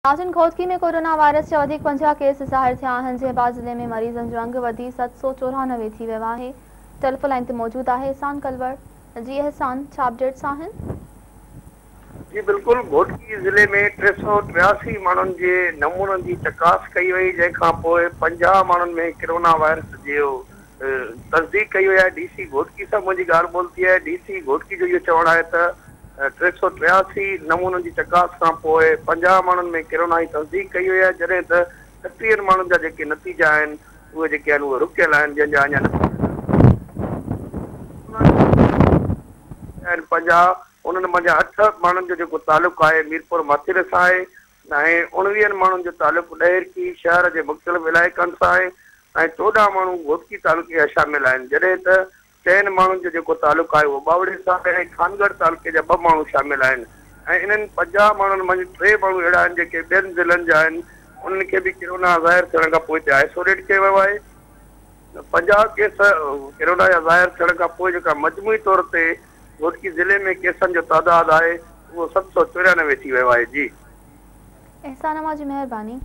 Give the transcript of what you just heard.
ناظرين Ghotki ۾ corona virus جا وڌيڪ 50 ڪيس ظاهر ٿيا آهن، جنهن بعد ضلعي ۾ مريضن جو انگ وڌي 794 ٿي ويو آهي. ٽيليفون لائين تي موجود آهي احسان ڪلوڙ. جي احسان، ڇا اپڊيٽس آهن؟ جي بلڪل، گهوٽڪي ضلعي ۾ 383 ماڻهن جي نمونن جي چڪاس ڪئي وئي، جنهن کان پوء 50 ماڻهن ۾ ڪرونا وائرس جي تصديق ڪئي وئي آهي. ڊي سي گهوٽڪي سان منهنجي ڳالهه ٻولهه ٿي آهي، ڊي سي گهوٽڪي جو اهو چوڻ آهي ته 383 نمونن جي چڪاس کان پوء 50 ماڻهن ۾ ڪرونا جي تصديق ڪئي وئي آهي، جڏهن ته 36 ماڻهن جا جيڪي نتيجا آهن اهي جيڪي آهن اهي رڪيل آهن، جنهن جا اڃا نتيجا آهن 50، انهن منجهان 8 ماڻهن جو جيڪو تعلق آهي ميرپور ماٿيلي سان آهي ۽ 19 ماڻهن جو تعلق ڏهرڪي شهر جي مختلف علائقن سان آهي ۽ 14 ماڻهو گهوٽڪي تعلقي جا شامل آهن، جڏهن ته چئن ماڻهن جو جيڪو تعلق آهي اهو ٻاوڙي سان آهي ۽ خانڳڙهه تعلقي جا 2 ماڻهو شامل آهن ۽ انهن 50 ماڻهن منجهه 3 ماڻهو اهڙا آهن جيڪي ٻين ضلعن جا آهن انهن کي به ڪرونا ظاهر ٿيڻ کان پوء هتي آئسوليٽ ڪيو ويو آهي. 50 ڪيس ڪرونا جا ظاهر ٿيڻ کان پوء جيڪا مجموعي طور تي گهوٽڪي ضلعي ۾ ڪيسن جو تعداد آهي اهو 794 ٿي ويو آهي. جي. احسان اوهان جي مهرباني.